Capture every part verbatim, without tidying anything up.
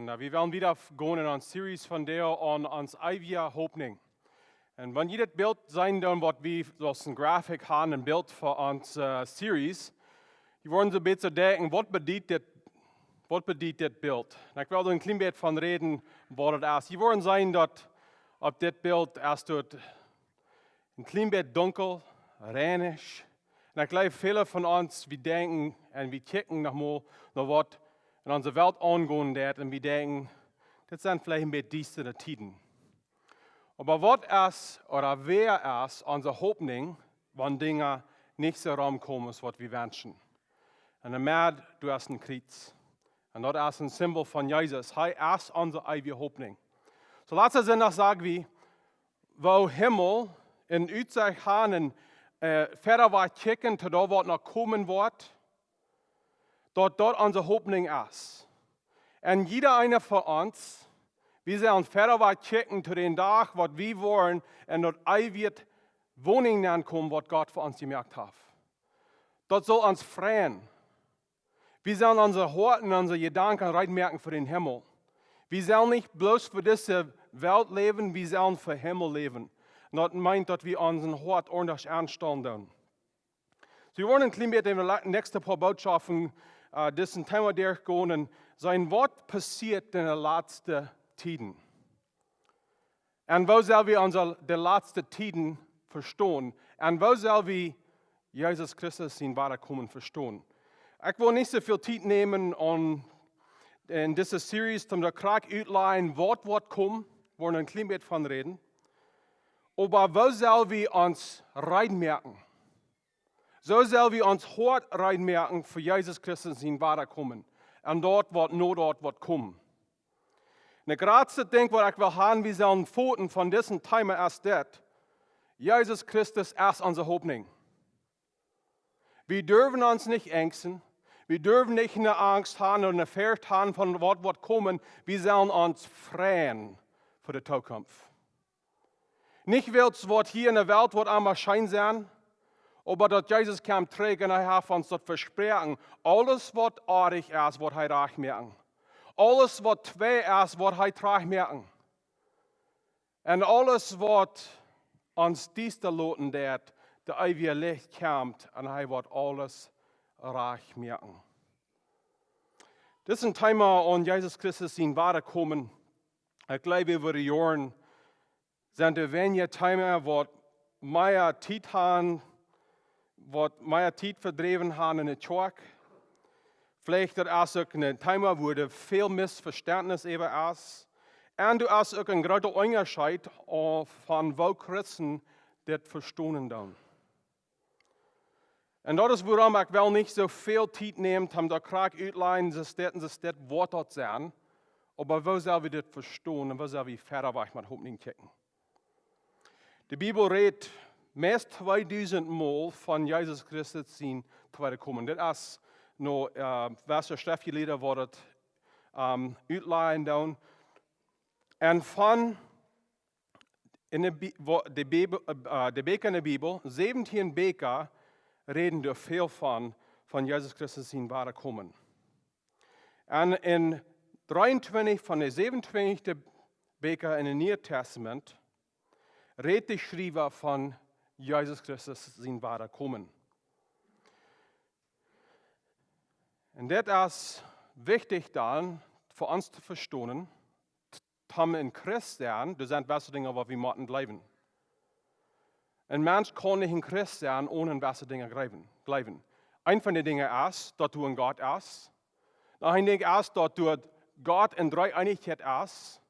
Na, wie wellen wieda gonen en ons Series von däa aun ons eewje Hopninj. Un wan jie dit Bilt seenen doonen, waut wie soo aus een Graphic haben, een Bilt fa ons, äh, Series, jie woaren soo een bät denkjen, waut bediet dit, waut bediet dit Bilt? Un ekj well doa een kjlien bät von räden, waut daut es. Jie woaren seenen, daut opp dit Bilt es daut een kjlien bät dunkel, reinisch. Un ekj jleew, väle von ons, wie denkjen un wie kjikjen noch mol no waut en onse Welt aungonen deit un wie denkjen, dit sent veleicht een bät diestre Tieden. Oba waut es, ooda wäa es onse Hopninj, wan Dinja nich soo romkomen aus waut wie wenschen? Un de Medd, du hast een Kjriez. Un daut es een Simbol von Jesus. Hee es onse eewje Hopninj. Soo, latsten Sindach sagen wie, woo Himmel een Utsicht haben un, äh, wieda wajch kjikjen to daut, waut noch komen woat, daut daut onse Hopninj es. Un jieda eena von ons, wie sellen wieda wajch kjikjen to dän Dach, waut wie woaren en daut eewje Woninj nenkomen, waut Gott fa ons jemoakt haft. Daut saul ons freien. Wie sellen onse Hoaten un onse Jedanken reed moaken fa dän Himmel. Wie sellen nich bloos fa dise Welt läwen, wie sellen fa Himmel läwen. Un daut meent, daut wie onsen Hoat ornlich aunstalen doonen. Soo, wie woaren een kjlien bät en de la-, näakjste poa Bootschoften, äh, dit Thema derchgonen un seenen, waut passieet en de latste Tieden? Un woo sell wie onse, de latste Tieden vestonen? Un woo sell wie Jesus Christus sien Wadakomen vestonen? Ekj well nich soo väl Tiet nämen aun, en dise Series, om daut krakjt utlajen, waut woat komen, woaren een kjlien bät von räden. Oba woo sell wie ons reed moaken? Soo sell wie ons Hoat reed moaken fa Jesus Christus sien Wadakomen. Un daut, waut no daut woat komen. Un daut jratste Dinkj, waut ekj well haben, wie sellen foten von dit Thema es dit: Jesus Christus es onse Hopninj. Wie derwen ons nich enjsten. Wie derwen nich ne Angst haben ooda ne Forcht haben von waut woat komen. Wie sellen ons freien fa de Tookunft. Nich wiels waut hia en de Welt woat aulemol scheen sennen, oba daut Jesus kjemt trigj un hee haft ons daut vesproaken. Aules waut oajch es, woat hee rajcht moaken. Aules waut twei es, woat hee rajcht moaken. Un aules waut ons diesta loten deit, daut eewje Licht kjemt un hee woat aules rajcht moaken. Dit Thema aun Jesus Christus sien Wadakomen, ekj jleew, äwa de Joaren sent doa weinje Themas, waut mea Tiet haben, waut mea Tiet vedräwen haben en de Kjoakj. Veleicht daut es uk een Thema, wua doa väl Missvestentnis äwa es. Un doa es uk een groota Unjascheet, äh, von woo Christen dit vestonen doonen. Un daut es, wuarom ekj well nich soo väl Tiet nämen, om daut krakjt utlajen, soo steit un soo steit, waut daut sent. Oba woo sell wie dit vestonen un woo sell wie wieda wajch met Hopninj kjikjen? De Bibel rät meist tweedusent Mol von Jesus Christus sien tweedet Komen. Dit es nu, äh, waut de Schreftjeliede woaren daut, ähm, utlajen doonen. Un von en de Bi-, woo-, de Bibel, äh, de Bieekja en de Bibel, säwentieen Bieekja räden doa väl von, von Jesus Christus sien Wadakomen. Un en dreeuntwintich von de säwenuntwintich Bieekja en daut Niee Tastament rät de Schriewa von Jesus Christus sien Wadakomen. Un dit es wichtich dan fa ons to vestonen, om een Christ sennen, doa sent jewesse Dinja, waut wie motten jleewen. Een Mensch kaun nich een Christ sennen, onen jewesse Dinja jleewen, jleewen. Eent von de Dinja es, daut doa een Gott es. Noch een Dinkj es, daut doa Gott en Dreeeenichkjeit es.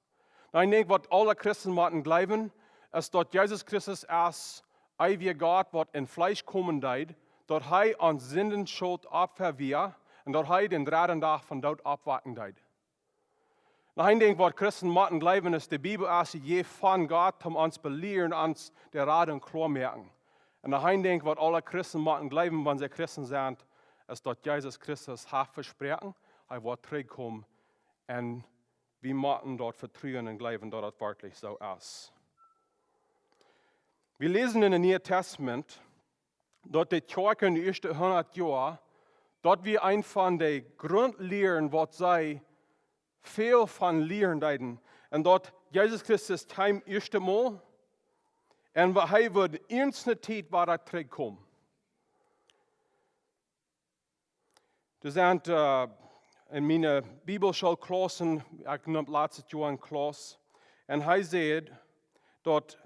Noch een Dinkj, waut aule Christen motten jleewen, es, daut Jesus Christus es eewja Gott, waut en Fleesch komen deed, daut hee onse Sindenschult opfawia un daut hee dän dredden Dach von doot oppwaken deed. Noch een Dinkj, waut Christen motten jleewen, es, de Bibel es jejäft von Gott, om ons to belieren, ons de Radunk kloa moaken. Un noch een Dinkj, waut aule Christen motten jleewen, wan see Christen sent, es, daut Jesus Christus haft vesproaken, hee woat trigjkomen. Un wie motten daut vetruen un jleewen, daut daut werkjlich soo es. Wie läsen en daut Niee Tastament, daut de Kjoakj en de ieeschte hundat Joa, daut wia eent von de Grundlieren, waut see väl von lieren deeden. Un daut Jesus Christus kjeem ieeschte Mol un wa-, hee wudd ieeschte Tiet wada trigjkomen. Doa sent, äh, en miene Bibelschoolklaussen, ekj neem latste Joa eene Klauss, un hee säd daut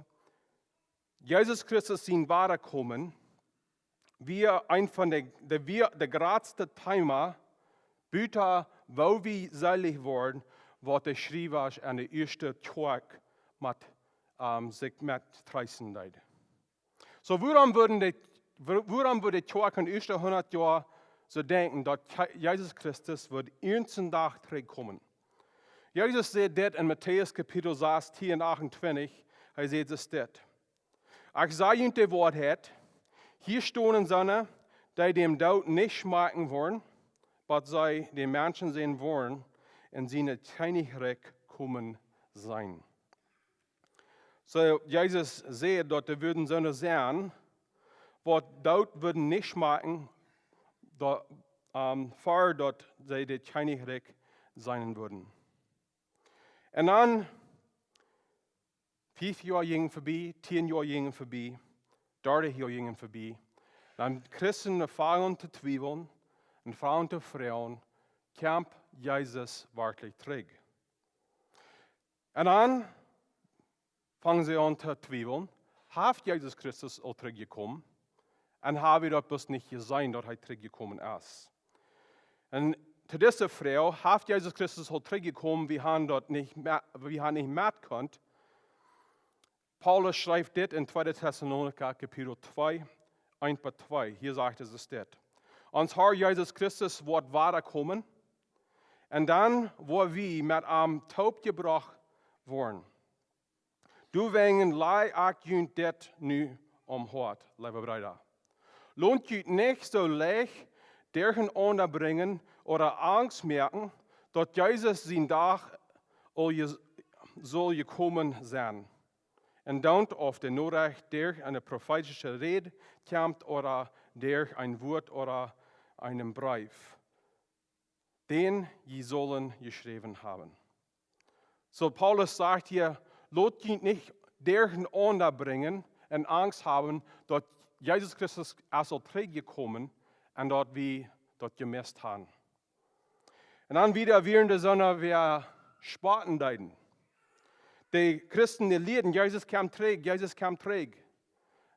Jesus Christus sien Wadakomen wia een von de, de, wia de jratste Thema, buta woo wie seelich worden, waut de Schriewasch aun de ieeschte Kjoakj met, ähm, sikj met treesten deed. Soo, wuarom wudden de, wu-, wuarom wudd de Kjoakj en de ieeschte hundat Joa soo denkjen, daut Je-, Jesus Christus wudd ieeschten Dach trigjkomen? Jesus säd dit en Matäus Kapitel sastieen achtuntwintich. Hee säd dis dit: "Ekj saj junt de Woarheit, hia stonen soone, dee dän Doot nich schmakjen woaren, bat see dän Menschensän woaren en sien Kjennichrikj komen seenen." Soo, Jesus säd daut doa wudden soone sennen, waut Doot wudden nich schmakjen, daut, ähm, ver daut see daut Kjennichrikj seenen wudden. Un dan, fief Joa jinjen verbie, tieen Joa jinjen verbie, dartich Joa jinjen verbie. Dan Christen aunfungen to twieweln, aunfungen to froagen: "Kjemt Jesus werkjlich trigj?" Un dan fungen see aun to twieweln: "Haft Jesus Christus aul trigjjekomen? Un ha wie daut bloos nich jeseenen, daut hee trigjjekomen es?" Un to dise Froag: "Haft Jesus Christus aul trigjjekomen?" Wie haben daut nich me-, wie haben nich met kunt. Paulus schrift dit en tweede Tessalonicha Kapitel twee, eent bat twee. Hia sajcht et dit: "Ons Herr Jesus Christus woat wadakomen, un dan woa wie met am toopjebrocht woaren. Doawäajen laj ekj junt dit nu aum Hoat, leewe Breeda. Lot junt nich soo leicht derchenaunda brinjen ooda Angst moaken, daut Jesus sien Dach aul je-, saul jekomen sennen. Un dan, auf de Norecht derch eene profeetische Räd kjemt ooda derch een Wuat ooda eenen Breef, dän jie sullen jeschräwen haben." Soo, Paulus sajcht hia: "Lot junt nich derchenaunda brinjen un Angst haben, daut Jesus Christus es aul trigjjekomen un daut wie daut jemist haben." Un dan wada wieren doa soone, waut spotten deeden. De Christen, dee lieeden: "Jesus kjemt trigj, Jesus kjemt trigj."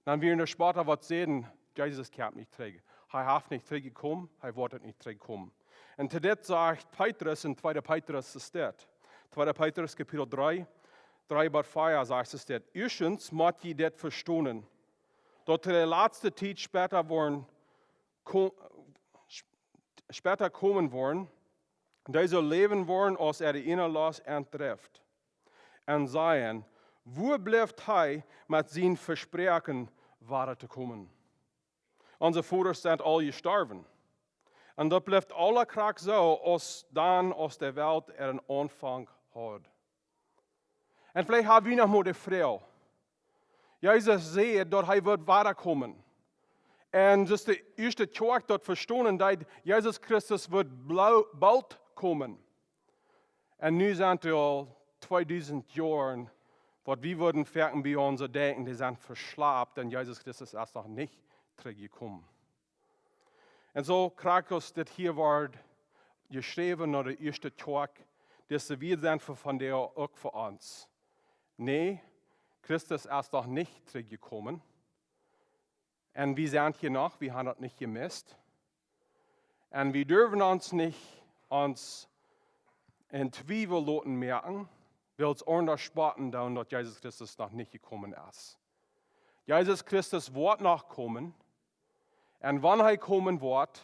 Dan wieren doa Spotta, waut säden: "Jesus kjemt nich trigj. Hee haft nich trigjjekomen, hee woat uk nich trigjkomen." Un to dit sajcht Petrus en tweede Petrus dit. Tweede Petrus Kapitel dree, dree bat vea sajcht et dit: "Ieeschtens mott jie dit vestonen, daut de latste Tiet späta woaren ko-, sp-, späta komen woaren, dee soo läwen woaren aus äare Ennalos aundrift, un sajen: Wua blift hee met sien Vespräakjen wada to komen? Onse Vodasch sent aul jestorwen. Un daut blift aula krakjt soo aus dan, aus de Welt äaren Aunfank haud." Un veleicht hab wie noch mol de Froag. Jesus säd daut hee wudd wadakomen. Un soo aus de ieeschte Kjoakj daut vestonen deed, Jesus Christus wudd blo-, boolt komen. Un nu sent et aul tweedusent Joaren, waut wie wudden foaken bie ons denkjen, dee sent veschlapt, un Jesus Christus es noch nich trigjjekomen. Un soo krakjt aus dit hia woat jeschräwen no de ieeschte Kjoakj, dise Wieed sent fa vondoag uk fa ons. Nä, Christus es noch nich trigjjekomen. Un wie sent hia noch, wie haben daut nich jemist. Un wie derwen ons nich, ons en Twiewel loten moaken, wiels aundre spotten doonen, daut Jesus Christus noch nich jekomen es. Jesus Christus woat noch komen. Un wan hee komen woat,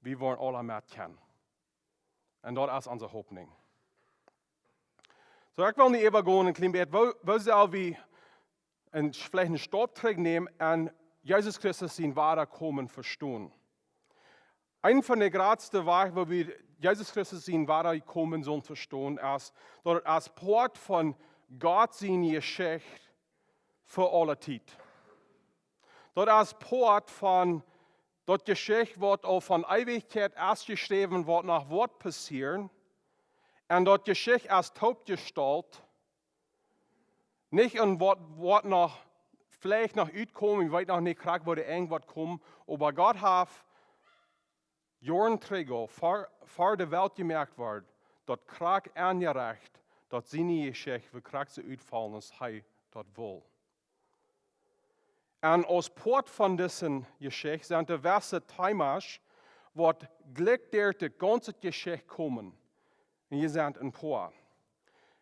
wie woaren aula met kjennen. Un daut es onse Hopninj. Soo, ekj well nu äwagonen een kjlien bät, woo, woo sell wie een, veleicht een Stap trigjnämen un Jesus Christus sien Wadakomen vestonen? Een von de jratste Wäaj, woo wie Jesus Christus sien Wadakomen sellen vestonen, es daut et es Poat von Gott siene Jeschicht fa aule Tiet. Daut es Poat von daut Jeschicht, waut aul von Eewichkjeit es jeschräwen, waut noch woat passieren. En daut Jeschicht es toopjestalt, nich en waut, waut noch, veleicht noch utkomen, wie weeten noch nich krakjt, woo de Enj woat komen, oba Gott haft Joaren trigj aul, ver, ver de Welt jemoakt wort, daut krakjt aunjerecht, daut siene Jeschicht woat krakjt soo utfaulen aus hee daut wull. En aus Poat von dise Jeschicht sent de wesse Teemasch, waut jlikj derch de gaunze Jeschicht komen. Un hia sent een poa.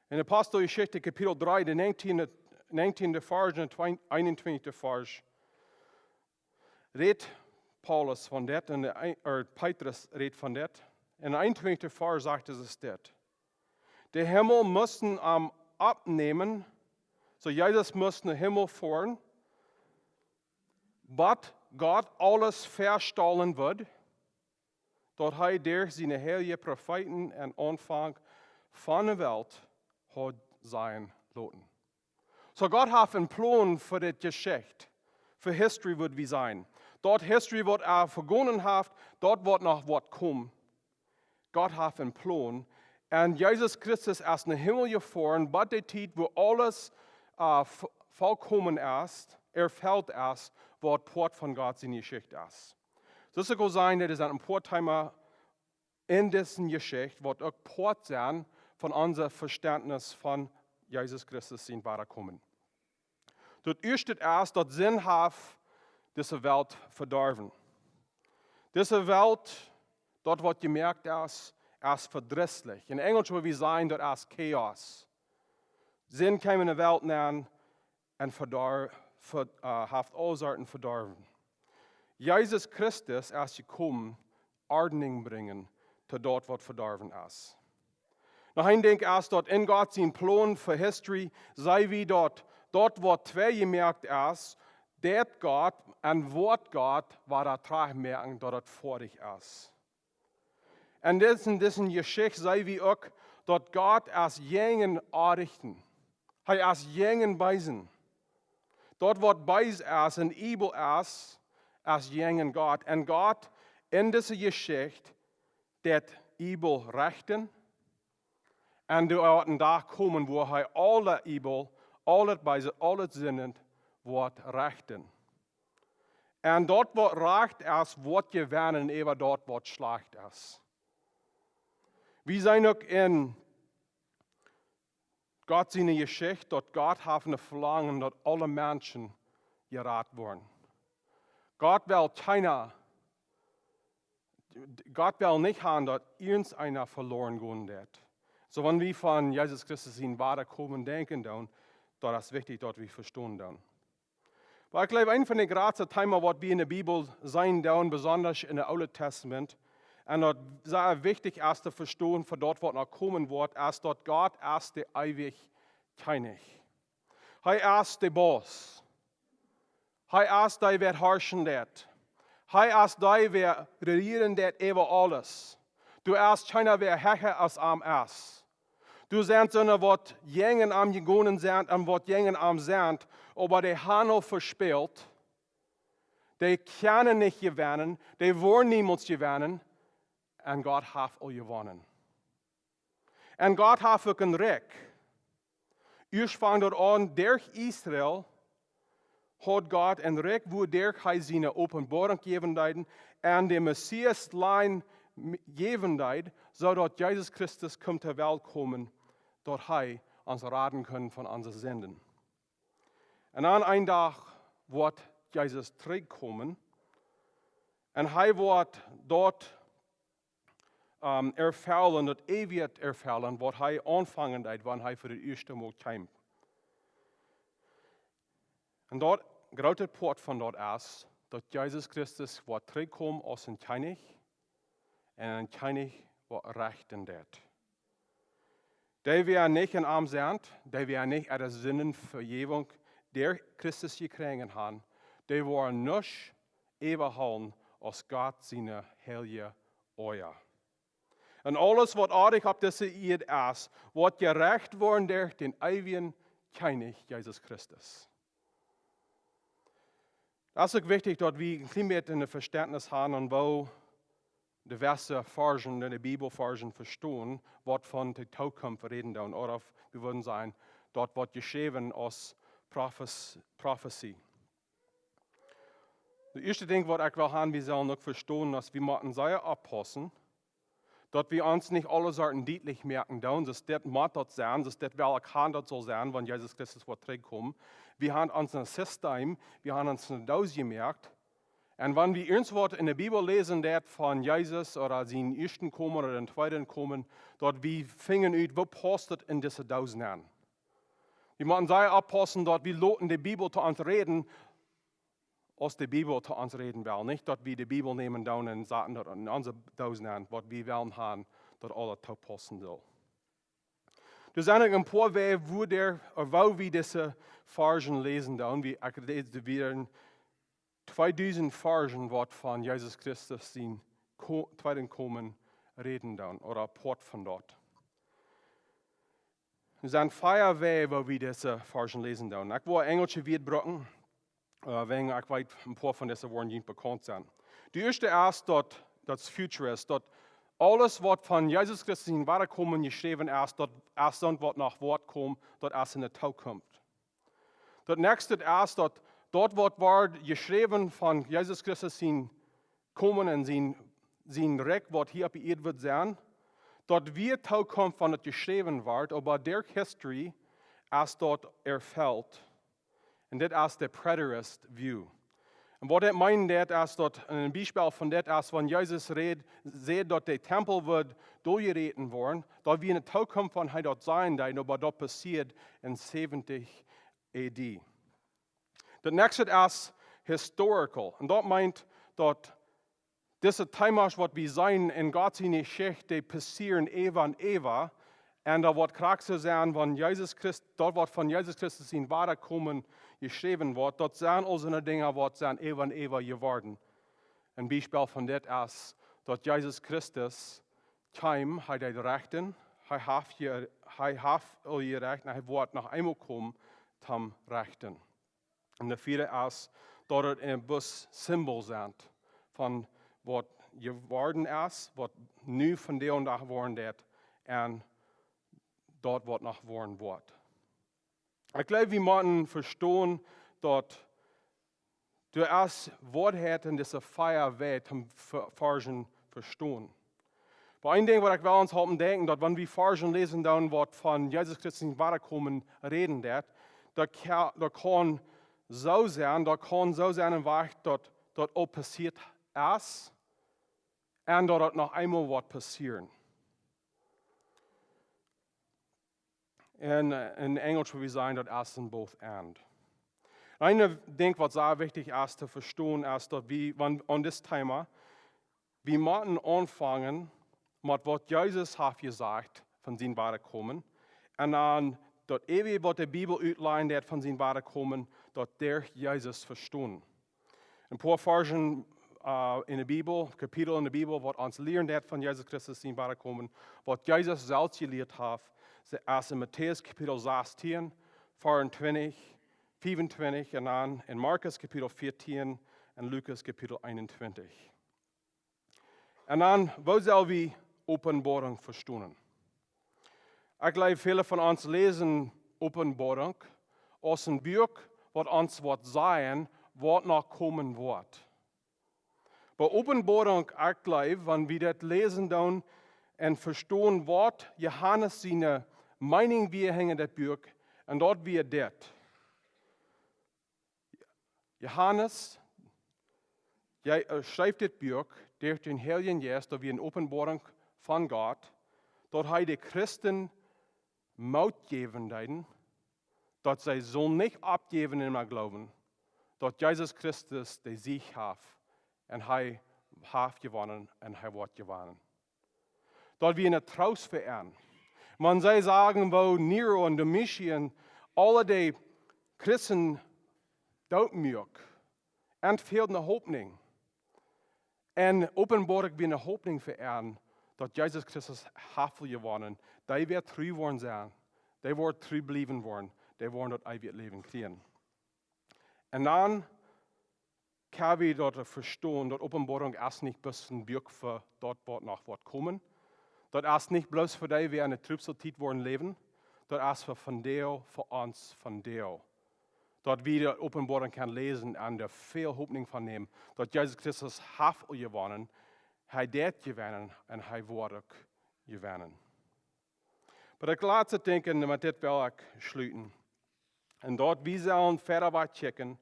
En Aposteljeschicht Kapitel dree, de negentieende, negentieende Varsch un twee-, eenuntwintigste Varsch, rät Paulus von dit, un de, ea Petrus rät von dit. En eenuntwintigste Varsch sajcht et dit: De Himmel musten am oppnämen, soo Jesus must no Himmel foaren, bat Gott aules faststalen wudd, daut hee derch siene heilje Profeeten aum Aunfank von de Welt haud sajen loten. Soo Gott haft een Plon fa dit Jeschicht, fa history wudd wie sajen. Daut history waut aul vegonen haft, daut waut noch woat komen. Gott haft een Plon. En Jesus Christus es no Himmel jefoaren, bat de Tiet wua aules, ä, v-, volkomen es, erfelt es, waut Poat von Gott siene Jeschicht es. Soo ekj well sajen, dit es een Poat Teema en dise Jeschicht, waut uk Poat sent von ons Vestentnis von Jesus Christus sien Wadakomen. Daut ieeschte es, daut Sind haft dise Welt vedorwen. Dise Welt, daut waut jemoakt es, es vedrisslich. En Enjlisch wudd wie sajen, daut es chaos. Sind kjeem en de Welt nenn un vedor-, ve-, ä, haft aule Sorten vedorwen. Jesus Christus es jekomen, Ordnunk brinjen to daut waut vedorwen es. Noch een Dinkj es daut en Gott sien Plon fa history, see wie daut, daut waut twei jemoakt es, daut Gott un woat Gott wada trigj moaken, daut et foadich es. En dise, dise Jeschicht see wie uk, daut Gott es jäajen Onrajcht. Hee es jäajen Beesen. Daut waut bees es un evil es, es jäajen Gott. Un Gott en dise Jeschicht deit evil rechten. Un doa woat een Dach komen, wua hee aule evil, aul daut Beese, aul daut Sinden woat rechten. Un daut waut rajcht es, woat jewennen äwa daut waut schlajcht es. Wie seenen uk en Gott siene Jeschicht, daut Gott haft een Velangen, daut aule Menschen jerat woaren. Gott well kjeena, Gott well nich haben, daut irjent eena veloren gonen deit. Soo, wan wie von Jesus Christus sien Wadakomen denkjen doonen, daut es wichtich, daut wie vestonen doonen. Oba ekj jleew, een von de jratste Teema, waut wie en de Bibel seenen doonen, besonda en daut Oole Testament, un daut sea wichtich es to vestonen fa daut, waut noch komen woat, es daut Gott es de eewje Kjennich. Hee es de Boss. Hee es dee, waut harschen deit. Hee es dee, waut rejieren deit äwa aules. Doa es kjeena, waut hecha aus am es. Doa sent soone, waut jäajen am jegonen sent un waut jäajen am sent, oba dee haben aul vespält. Dee kjennen nich jewennen, dee woaren niemols jewennen. Un Gott haft aul jewonnen. Un Gott haft uk een Rikj. Ieescht funk daut aun, derch Israel haud Gott een Rikj, wua derch hee siene Openboarunk jäwen deed un de Messias-Line m-, jäwen deed, soo daut Jesus Christus kunn to Welt komen, daut hee ons raden kunn von onse Sinden. Un aun een Dach woat Jesus trigjkomen un hee woat daut, ähm, erfellen, daut eewje erfellen, waut hee aunfangen deed, wan hee fa daut ieeschte Mol kjeem. Un daut groote Poat von daut es, daut Jesus Christus woat trigjkomen aus een Kjennich un een Kjennich, waut rechten deit. Dee, waut nich en am sent, dee, waut nich äare Sindenvejäwunk derch Christus jekjräajen haben, dee woaren nuscht äwahoolen aus Gott siene heilje Oaja. Un aules, waut oajch opp dise Ieed es, woat jerecht woaren derch dän eewjen Kjennich Jesus Christus. Daut es uk wichtich, daut wie een kjlien bät een Vestentnis haben aun woo de Varschen, de Bibelvarschen vestonen, waut von de Zukunft räden doonen, ooda wie wudden sajen, daut waut jeschräwen aus Profes-, Profezie. Daut ieeschte Dinkj, waut ekj well haben, wie sellen uk vestonen, daut wie motten sea oppaussen, daut wie ons nich aule Sachen dietlich moaken doonen, soo dit mott daut sennen, soo dit well ekj haben, daut saul sennen, wan Jesus Christus woat trigjkomen. Wie haben ons een System, wie haben ons eene Doos jemoakt. Un wan wie irjentwaut en de Bibel läsen, daut von Jesus ooda sien ieeschten Komen ooda dän tweeden Komen, daut wie finjen ut, woo paust daut en dise Doos nenn. Wie motten sea oppaussen, daut wie loten de Bibel to ons räden, aus de Bibel to ons räden well. Nich daut wie de Bibel nämen doonen un saten daut en onse Doos nenn, waut wie wellen haben, daut aules topaussen saul. Doa sent uk een poa Wäaj, woo dee, ooda woo wie dise Varschen läsen doonen. Wie, ekj läs wieda tweedusent Varschen, waut von Jesus Christus sien Ko-, tweeden Komen räden doonen, ooda Poat von daut. Doa sent vea Wäaj, woo wie dise Varschen läsen doonen. Ekj well enjelsche Wieed brucken, äh, wäajen ekj weet, een poa von dise woaren junt bekaunt sennen. De ieeschte es daut, daut es future es, daut aules, waut von Jesus Christus sien Wadakomen jeschräwen es, daut es soont, waut noch woat komen, daut es en de Zukunft. Daut näakjste es daut, daut waut woat jeschräwen von Jesus Christus sien Komen un sien, sien Rikj, waut hia opp de Ieed woat sennen, daut wia Zukunft, wan daut jeschräwen woat, oba derch history es daut erfelt. Un dit es de preterist view. Un waut ekj meen, daut es daut, een Biespel von dit es, wan Jesus räd, säd, daut de Tempel woat doljäten woaren, daut wia en de Zukunft, wan hee daut sajen deed, oba daut passieed en seventy A D. Daut näakjste es historical. Un daut meent daut dise Themasch, waut wie seenen en Gott siene Jeschicht, dee passieren äwa un äwa. Un daut woat krakjt soo sennen, wan Jesus Christ, daut waut von Jesus Christus sien Wadakomen jeschräwen woat, daut sent aul soone Dinja, waut sent äwa un äwa jeworden. Een Biespel von dit es, daut Jesus Christus kjeem, hee deed rechten, hee haft je-, hee haft aul jerecht un hee woat noch eemol komen, toom rechten. Un de vieede es, daut et een bloos Simbol sent von waut jeworden es, waut nu vondoag woaren deit, un daut waut noch woaren woat. Ekj jleew, wie motten vestonen, daut doa es Woarheit en dise vea Wäaj toom Ve-, Varschen vestonen. Oba een Dinkj, waut ekj well ons halpen denkjen, daut wan wie Varschen läsen doonen, waut von Jesus Christus sien Wadakomen räden deit, daut ka-, daut kaun soo sennen, daut kaun soo sennen, en Wajch, daut, daut aul passieet es, un daut daut noch eemol woat passieren. Un, äh, en Enjelsch wudd wie sajen, daut es en both and. Een Dinkj, waut sea wichtich es to vestonen, es, daut wie, wan, aun dit Thema, wie motten aunfangen met waut Jesus haft jesajcht von sien Wadakomen. Un dan daut äwje, waut de Bibel utlajen deit von sien Wadakomen, daut derch Jesus vestonen. Een poa Varschen, äh, en de Bibel, Kapitel en de Bibel, waut ons lieren deit von Jesus Christus sien Wadakomen, waut Jesus selfst jelieet haft, es en Matäus Kapitel sastieen, veeauntwintich, fiefuntwintich, un dan en Markus Kapitel vieetieen un Lukas Kapitel eenuntwintich. Un dan, woo sell wie Openboarunk vestonen? Ekj jleew, väle von ons läsen Openboarunk aus een Buak, waut ons woat sajen, waut noch komen woat. Bie Openboarunk, ekj jleew, wan wie daut läsen doonen un vestonen, waut Johanes siene Meenunk wia hinja daut Buak, un daut wia dit. Johanes, hee, äh, schreef dit Buak derch dän Heiljen Jeist, daut wia eene Openboarunk von Gott, daut hee de Christen Moot jäwen deed, daut see sullen nich oppjäwen em Gloowen, daut Jesus Christus de Sieg haft, un hee haft jewonnen, un hee woat jewennen. Daut wia een Troost fa an. Wan see sagen, woo Nero un Domitian aule de Christen dootmuak, an fäld ne Hopninj. Un Openboarunk wia ne Hopninj fa an, daut Jesus Christus haft jewonnen. Dee woat tru woaren sennen. Dee woat tru bliewen woaren. Dee woaren daut eewje Läwen kjrieen. Un dan kjenn wie daut vestonen, daut Openboarunk es nich bloos een Buak fa daut, waut noch woat komen. Daut es nich bloos fa dee, waut en de Trübsaltiet woaren läwen. Daut es fa vondoag, fa ons vondoag. Daut wie de Openboarunk kjennen läsen un doa väl Hopninj von nämen, daut Jesus Christus haft aul jewonnen, hee deit jewennen un hee woat uk jewennen. Oba daut latste Dinkj, un met dit well ekj schluten. Un daut wie sellen wieda waut kjikjen,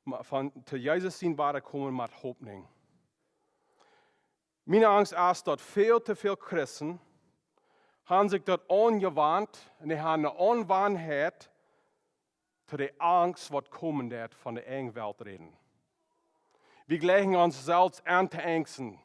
ma-, von, to Jesus sien Wadakomen met Hopninj. Miene Angst es, daut väl to väl Christen haben sikj daut aunjewant un dee haben eene Aunwanheit to de Angst, waut komen deit von de Enjwelt räden. Wie jlikjen ons selfst aun to angsten.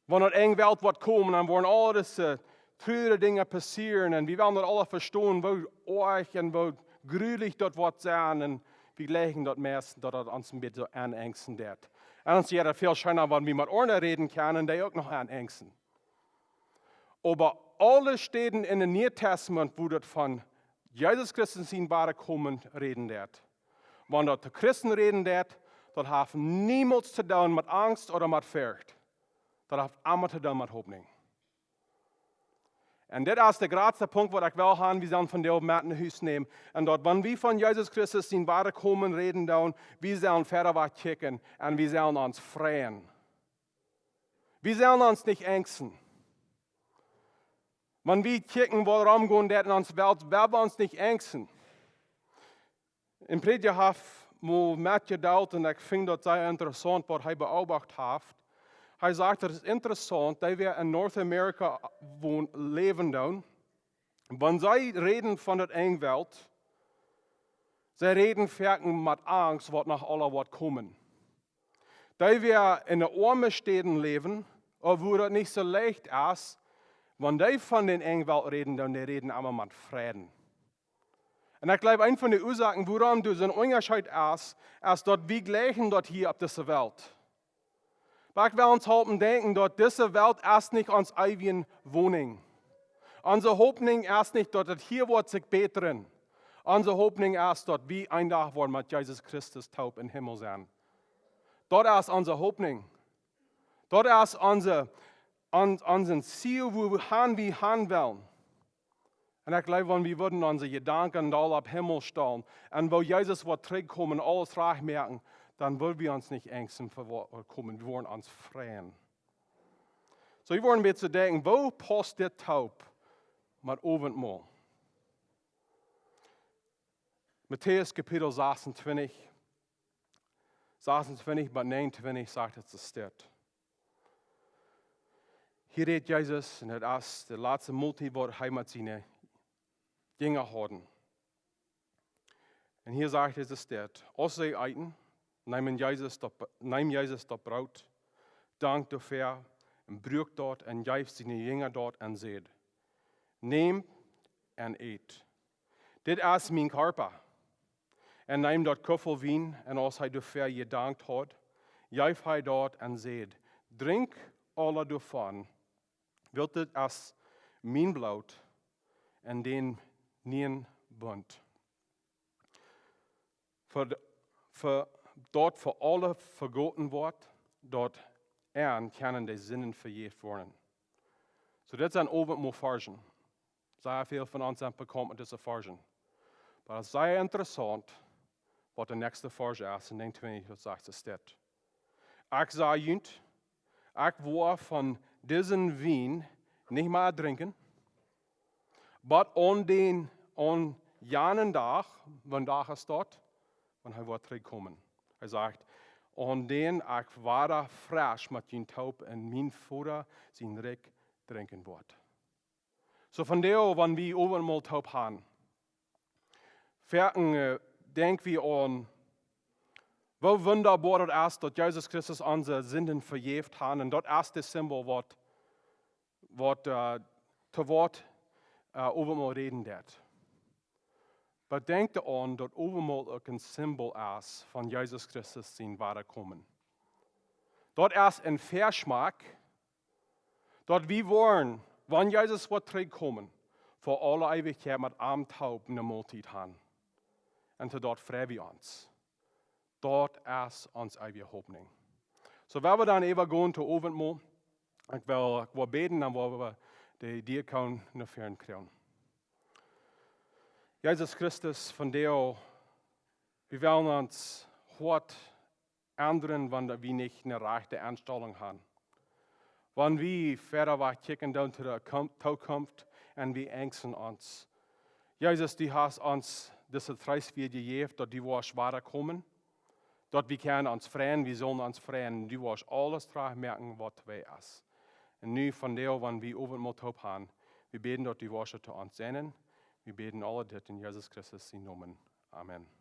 Wan daut Enjwelt woat komen, dan woaren aul dise, äh, trurje Dinja passieren. Un wie wellen daut aula vestonen, woo oajch un woo jrulich daut woat sennen. Un wie jlikjen daut meist, daut daut ons een bät soo aunangsten deit. Un ons jeit daut väl scheena, wan wie met aundre räden kjennen, dee uk noch aunangsten. Oba aule Städen en daut Niee Tastament, wua daut von Jesus Christus sien Wadakomen räden deit, wan daut to Christen räden deit, daut haft niemols to doonen met Angst ooda met Forcht. Daut haft emma to doonen met Hopninj. Un dit es de jratste Punkt, waut ekj well haben, wie sellen vondoag met no Hus nämen. Un daut, wan wie von Jesus Christus sien Wadakomen räden doonen, wie sellen wieda waut kjikjen un wie sellen ons freien. Wie sellen ons nich angsten. Wan wie kjikjen, waut romgonen deit en onse Welt, woa wie ons nich angsten. Een Prädja haft mol met jedeelt, un ekj finj daut sea interessaunt, waut hee beobacht haft. Hee sajcht, daut es interessaunt, dee waut en North America wonen, läwen doonen, wan see räden von daut Enjwelt, see räden foaken met Angst, waut noch aules woat komen. Dee waut en de oame Städen läwen, ooda wua daut nich soo leicht es, wan dee von dän Enjwelt räden, dan dee räden emma met Fräd. Un ekj jleew, eent von de Uasoaken, wuarom doa soon Unjascheet es, es daut wie jlikjen daut hia opp dise Welt. Oba ekj well ons halpen denkjen, daut dise Welt es nich ons eewje Wonunk. Onse Hopninj es nich, daut daut hia woat sikj bätren. Onse Hopninj es, daut wie een Dach woaren met Jesus Christus toop em Himmel sennen. Daut es onse Hopninj. Daut es onse, on-, onse Ziel, wua wie han, wie han wellen. Un ekj jleew, wan wie wudden onse Jedanken doa opp Himmel stalen un wua Jesus woat trigjkomen, aules rajcht moaken, dan wudden wie ons nich angsten fa waut woat komen. Wie wudden ons freien. Soo, wie wudden bät denkjen, woo pausst dit toop met Owentmol? Matäus Kapitel sasuntwintich, sasuntwintich bat näajenuntwintich sajcht et soo dit. Hia rät Jesus, un daut es de latste Moltiet, waut hee met siene Jinja haud. Un hia sajcht et soo dit: Aus see eeten, neem Jesus daut, neem Jesus daut Broot, dankt doafäa un bruak daut un jeef siene Jinja daut un säd: Nämt un ät. Dit es mien Kjarpa. Un neem daut Kuffel Wien, un aus hee doafäa jedankt haud, jeef hee daut un säd: Drinkjt aula doavon, wiels dit es mien Bloot en dän nieen Bunt, fa, fa, daut fa aule vegoten woat, daut an kjennen de Sinden vejäft woaren. Soo, dit sent Owentmol Varschen. Sea väl von ons sent bekaunt met dise Varschen. Oba daut es sea interessaunt, waut de näakjste Varsch es, un ekj denkj, daut sajcht et dit: Ekj saj junt, ekj woa von disen Wien nich mea drinkjen, bat aun dän, aun janen Dach, wan Dach es daut, wan hee woat trigjkomen. Hee sajcht: Aun dän ekj wada fresch met junt toop en mien Voda sien Rikj drinkjen woa. Soo vondoag, wan wie Owentmol toop han, foaken, äh, denkj wie aun, woo wundaboa daut es, daut Jesus Christus onse Sinden vejäft haft. Un daut es de Simbol, waut, waut, äh, to waut, äh, Owentmol räden deit. Oba denkjt doaraun, daut Owentmol uk een Simbol es von Jesus Christus sien Wadakomen. Daut es een Väaschmack, daut wie woaren, wan Jesus woat trigjkomen, fa aule Eewichkjeit met am toop eene Moltiet han. Un to daut frei wie ons. Daut es ons eewje Hopninj. Soo, wie woaren dan äwa gonen to Owentmol. Ekj well, ekj woa bäden, dan woa wie de Diakonen no väaren kjrieen. Jesus Christus, vondoag, wie wellen ons Hoat endren, wan wie nich ne rajchte Enstalunk han. Wan wie wieda wajch kjikjen doonen to de Kom-, Tookunft un wie enjsten ons. Jesus, du hast ons dise Troost wada jejäft, daut du woascht wada komen, daut wie kjennen ons freien, wie sellen ons freien. Du woascht aules trajcht moaken, waut twei es. Un nu vondoag, wan wie Owentmol toop han, wie bäden, daut du woascht to ons sennen. Wie bäden aul dit en Jesus Christus sienen Nomen. Amen.